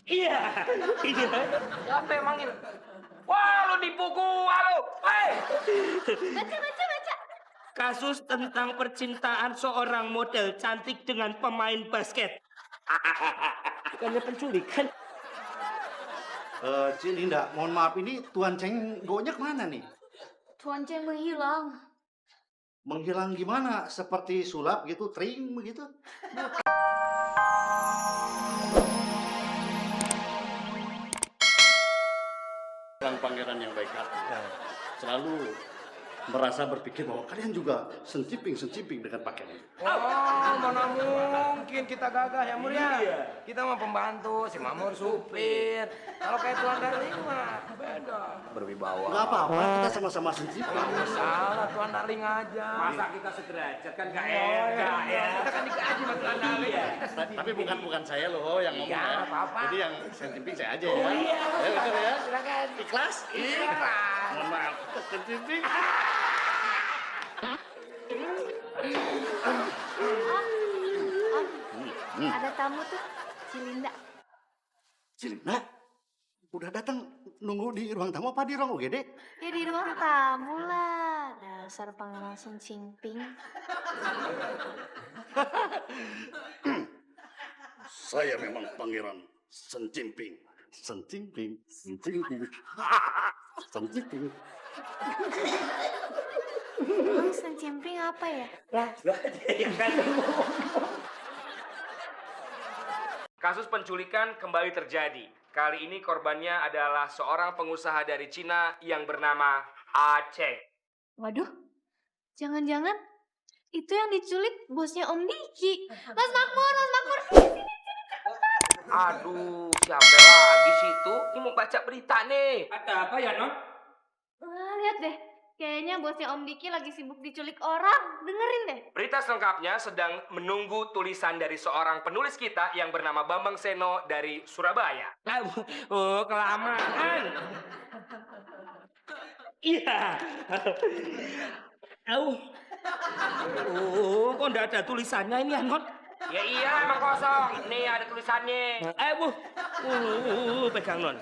Iya, iya. Siapa yang manggil? Wah, lu nipu gua lu. Hei! Baca. Kasus tentang percintaan seorang model cantik dengan pemain basket. Bukannya penculikan. Cik Linda, mohon maaf ini Tuan Ceng gonya kemana nih? Tuan Ceng menghilang. Menghilang gimana? Seperti sulap gitu, tring begitu? Pangeran yang baik hati. Selalu merasa berpikir bahwa kalian juga senciping dengan pakaian. Oh, mana mungkin kita gagah ya, Mur ya? Kita mah pembantu, si Mamur supir. Kalau kayak Tuan Darling mah beda. Berwibawa. Nggak apa-apa, kita sama-sama senciping. Nggak salah, Tuan Darling aja. Masa kita sederajat kan gak enak ya. Kita kan dikaji sama Tuan Darling. Tapi bukan saya loh yang ngomong Iya, ya. apa-apa. Jadi yang senciping saya aja ya. iya. Ayo betul ya. Silakan. Ikhlas? Ikhlas. Mohon maaf, senciping. Ada tamu tuh, Cilinda. Cilinda, udah datang nunggu di ruang tamu apa di ruang UGD? Ya di ruang tamu lah. Dasar pangeran Sencimping. Saya memang pangeran Sencimping. Sencimping. Emang Sencimping apa ya? Kasus penculikan kembali terjadi. Kali ini korbannya adalah seorang pengusaha dari Cina yang bernama Aceh. Waduh, jangan-jangan itu yang diculik bosnya Om Diki. Mas Makmur. Aduh, siapa lagi sih itu? Ini mau baca berita nih. Ada apa ya, Non? Lihat deh, kayaknya bosnya Om Diki lagi sibuk diculik orang. Dengerin deh. Berita selengkapnya sedang menunggu tulisan dari seorang penulis kita yang bernama Bambang Seno dari Surabaya. Oh, kelamaan. Iya. Oh, kok enggak ada tulisannya ini ya, Non? Ya iya, emang kosong. Nih ada tulisannya. Pegang, Non.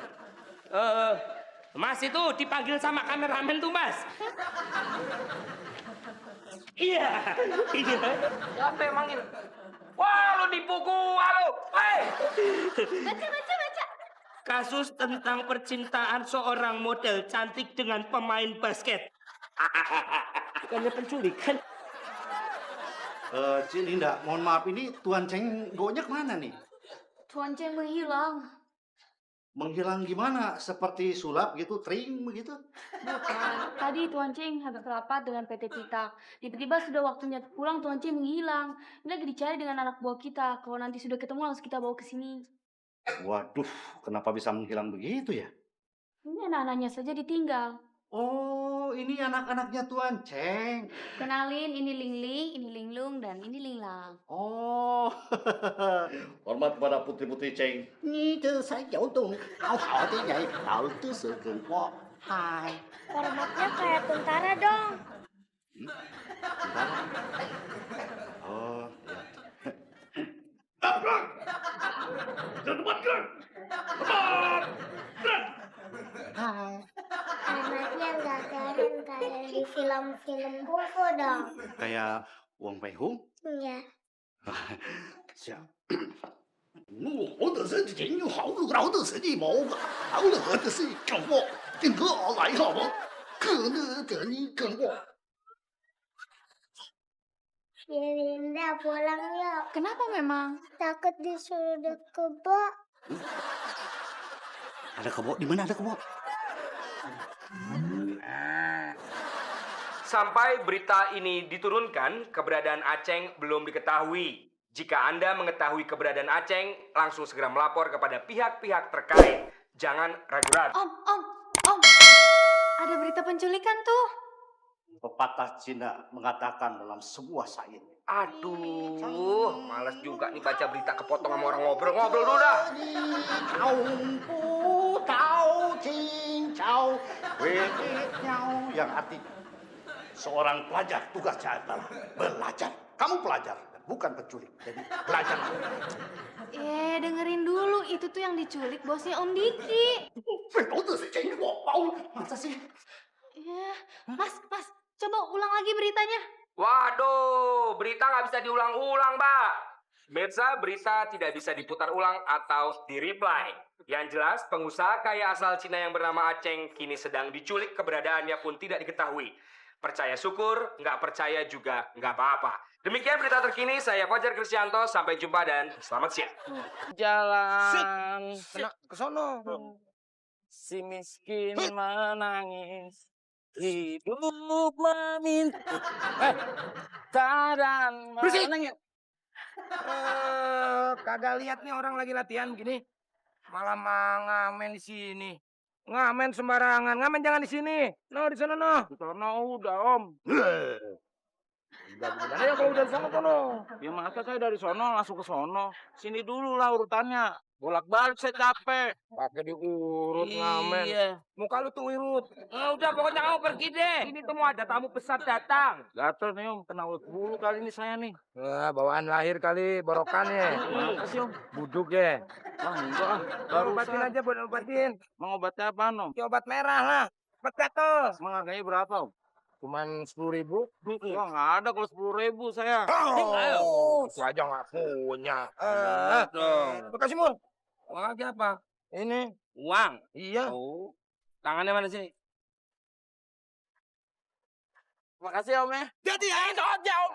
Mas itu dipanggil sama kameramen tuh, Mas. Iya. Siapa yang manggil? Wah, lu nipu gua lu. Hei! Baca. Kasus tentang percintaan seorang model cantik dengan pemain basket. Bukannya penculikan. Cik Linda, mohon maaf ini Tuan Ceng gonya kemana nih? Tuan Ceng menghilang. Menghilang gimana? Seperti sulap gitu, tring begitu? Bukan. Tadi Tuan Ceng habis rapat dengan PT kita. Tiba-tiba sudah waktunya pulang, Tuan Ceng menghilang. Ini lagi dicari dengan anak buah kita. Kalau nanti sudah ketemu langsung kita bawa ke sini. Waduh, kenapa bisa menghilang begitu ya? Ini anak-anaknya saja ditinggal. Oh, ini anak-anaknya Tuan Ceng. Kenalin, ini Lingling, ini Linglung, dan ini Linglang. Oh, hormat pada putri-putri Ceng. Ni de sai jiao dong, hao hao de yai, hao de se gen wo. Hai. Formatnya kayak tentara dong. Oh, ya. Hai. Anaknya nggak keren kayak di film-film Bobo dong. Kayak Wong Fei Hung? Iya. Siap. 我的身体有好多好多身体毛发，好多好多是跟我，跟我来好吗？可能的你跟我。 Linda pulang yuk. Kenapa memang? Takut disuruh kebo. Ada kebo? Di mana ada kebo? Sampai berita ini diturunkan, keberadaan Aceng belum diketahui. Jika Anda mengetahui keberadaan Aceng, langsung segera melapor kepada pihak-pihak terkait. Jangan ragu-ragu. Om. Ada berita penculikan tuh. Pepatah Cina mengatakan dalam sebuah syair. Aduh, malas juga nih baca berita kepotong sama orang ngobrol-ngobrol dulu dah. Yang artinya Seorang pelajar tugasnya adalah belajar. Kamu pelajar, bukan penculik. Jadi belajar. Dengerin dulu, itu tuh yang diculik bosnya Om Diki. Masa sih? Mas, coba ulang lagi beritanya. Waduh, berita nggak bisa diulang-ulang, Mbak. Mirsa, berita tidak bisa diputar ulang atau di-reply. Yang jelas, pengusaha kaya asal Cina yang bernama Aceng kini sedang diculik, keberadaannya pun tidak diketahui. Percaya syukur, nggak percaya juga nggak apa-apa. Demikian berita terkini, saya Fajar Krisyanto. Sampai jumpa dan selamat siang. Jalan Ke sono. si miskin menangis, hidup meminta. Tadan menangis. Kagak lihat nih orang lagi latihan begini. Malah ngamen di sini. Ngamen sembarangan. Ngamen jangan di sini. No, di sana no. Di sana udah, Om. Udah gimana ya kalau udah di sana sono? Ya masa saya dari sono langsung ke sono. Sini dulu lah urutannya. Bolak-balik saya capek. Pakai diurut ngamen. Iya. Muka lu tuh urut. Udah pokoknya kamu pergi deh. Ini tuh mau ada tamu besar datang. Gatel nih Om, kena ulet bulu kali ini saya nih. Wah, bawaan lahir kali, borokannya. Apa sih Om? Buduk ya. Wah enggak ah. Baru obatin aja buat obatin. Mau obatnya apa Om? Ya obat merah lah. Obat gatel. Emang harganya berapa Om? Cuman 10.000. Wah nggak ada kalau 10.000 saya. Oh, itu aja nggak punya. Dong. Bekasi Mul. Uang aja apa? Ini. Uang. Iya. Oh. Tangannya mana sih? Makasih Om ya. Jadi itu aja Om.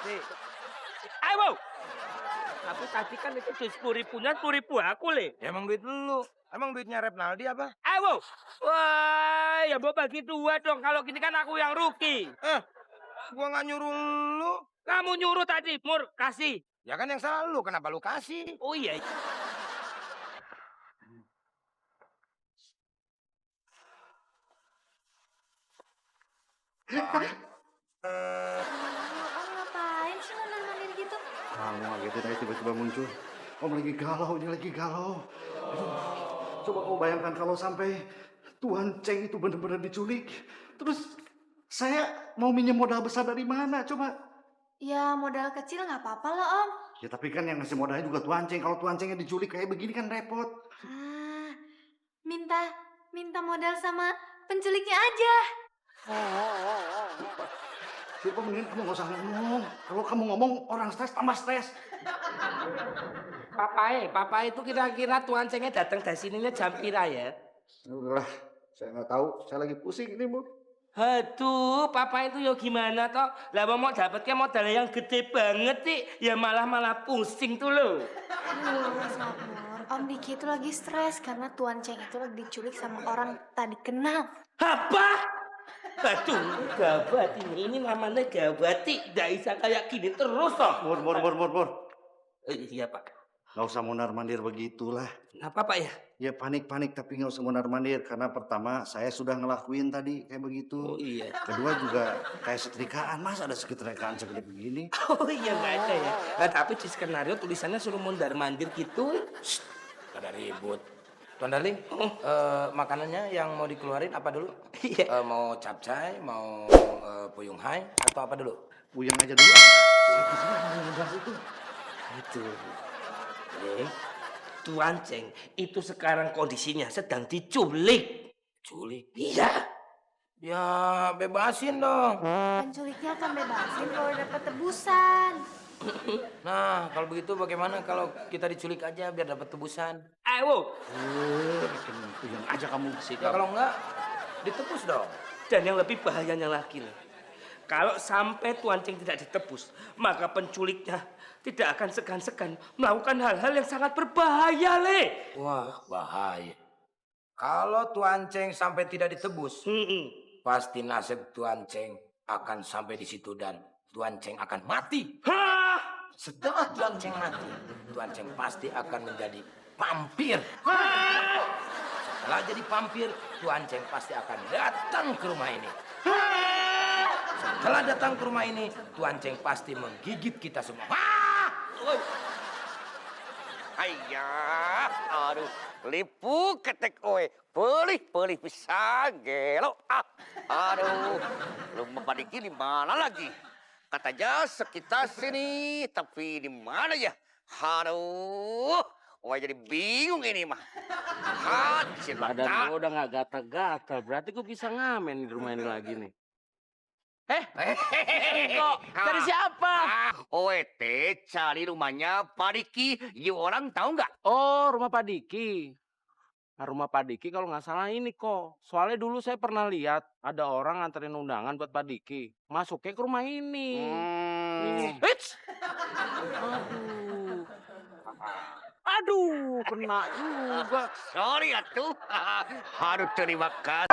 Nih. Ayo. Tapi tadi kan itu 10.000-nya 10.000 aku le. Ya, emang duit lu. Emang duitnya Repnaldi apa? Ayo. Wah, ya mau bagi dua dong. Kalau gini kan aku yang rugi. Gua nggak nyuruh lu. Kamu nyuruh tadi, Mur, kasih. Ya kan yang salah lu. Kenapa lu kasih? Oh iya. Om ngapain sih mondar-mandir gitu? Kamu ngagetin aja tiba-tiba muncul. Om lagi galau, dia lagi galau. Aduh, coba kau bayangkan kalau sampai Tuan Ceng itu benar-benar diculik. Terus saya mau minjem modal besar dari mana? Coba. Ya modal kecil nggak apa-apa lah Om. Ya tapi kan yang ngasih modalnya juga Tuan Ceng. Kalau Tuan Cengnya diculik kayak begini kan repot. Minta modal sama penculiknya aja. Siapa mending kamu nggak usah ngomong. Kalau kamu ngomong orang stres tambah stres. Papa itu kira-kira Tuan Cengnya datang dari sininya jam pira ya? Udahlah, saya nggak tahu. Saya lagi pusing ini, Bu. Aduh, papa itu ya gimana toh? Lah mau dapetnya modal yang gede banget sih, ya malah pusing tuh loh. Mas Makmur, Om Diki itu lagi stres karena Tuan Ceng itu lagi diculik sama orang tak dikenal. Apa? Aduh, gawat ini namanya gawat sih. Nggak bisa kayak gini terus toh. Mur. Iya pak. Nggak usah mondar-mandir begitulah. Apa pak ya? Ya panik-panik tapi nggak usah mondar-mandir. Karena pertama saya sudah ngelakuin tadi kayak begitu. Oh iya. Kedua juga kayak setrikaan. Masa ada setrikaan segede begini? Oh iya nggak ada ya. Nah, tapi di skenario tulisannya suruh mondar-mandir gitu. Ada ribut. Tuan Darling, makanannya yang mau dikeluarin apa dulu? Iya. Mau capcay, mau puyung hai, atau apa dulu? Puyeng aja dulu. Siapa sih yang mau ngebahas itu? Itu. Tuan Ceng itu sekarang kondisinya sedang diculik. Culik? Iya. Ya bebasin dong. Penculiknya akan bebasin kalau dapat tebusan. Nah, kalau begitu bagaimana kalau kita diculik aja biar dapat tebusan? Ayo. Bikin puyeng aja kamu. Ya kalau enggak, ditebus dong. Dan yang lebih bahayanya lagi nih. Kalau sampai Tuan Ceng tidak ditebus, maka penculiknya tidak akan segan-segan melakukan hal-hal yang sangat berbahaya, Le. Wah, bahaya. Kalau Tuan Ceng sampai tidak ditebus, pasti nasib Tuan Ceng akan sampai di situ dan Tuan Ceng akan mati. Hah? Setelah Tuan Ceng mati, Tuan Ceng pasti akan menjadi vampir. Setelah jadi vampir, Tuan Ceng pasti akan datang ke rumah ini. Setelah datang ke rumah ini, Tuan Ceng pasti menggigit kita semua. Ayah, aduh. lipu ketek oe, pelih pisang gelo. Aduh, rumah Padiki di mana lagi? Katanya sekitar sini, tapi di mana ya? Aduh, wah jadi bingung ini mah. Hacil Badan mata. gua udah nggak gatal-gatal, berarti gua bisa ngamen di rumah ini lagi nih. Kok cari siapa? Oete cari rumahnya Padiki. You orang tahu nggak? Oh, rumah Pak Diki. Nah, rumah Pak Diki kalau nggak salah ini kok. Soalnya dulu saya pernah lihat ada orang nganterin undangan buat Pak Diki. Masuknya ke rumah ini. Hits! Aduh. Aduh, kena juga. Sorry atuh. Aduh terima kasih.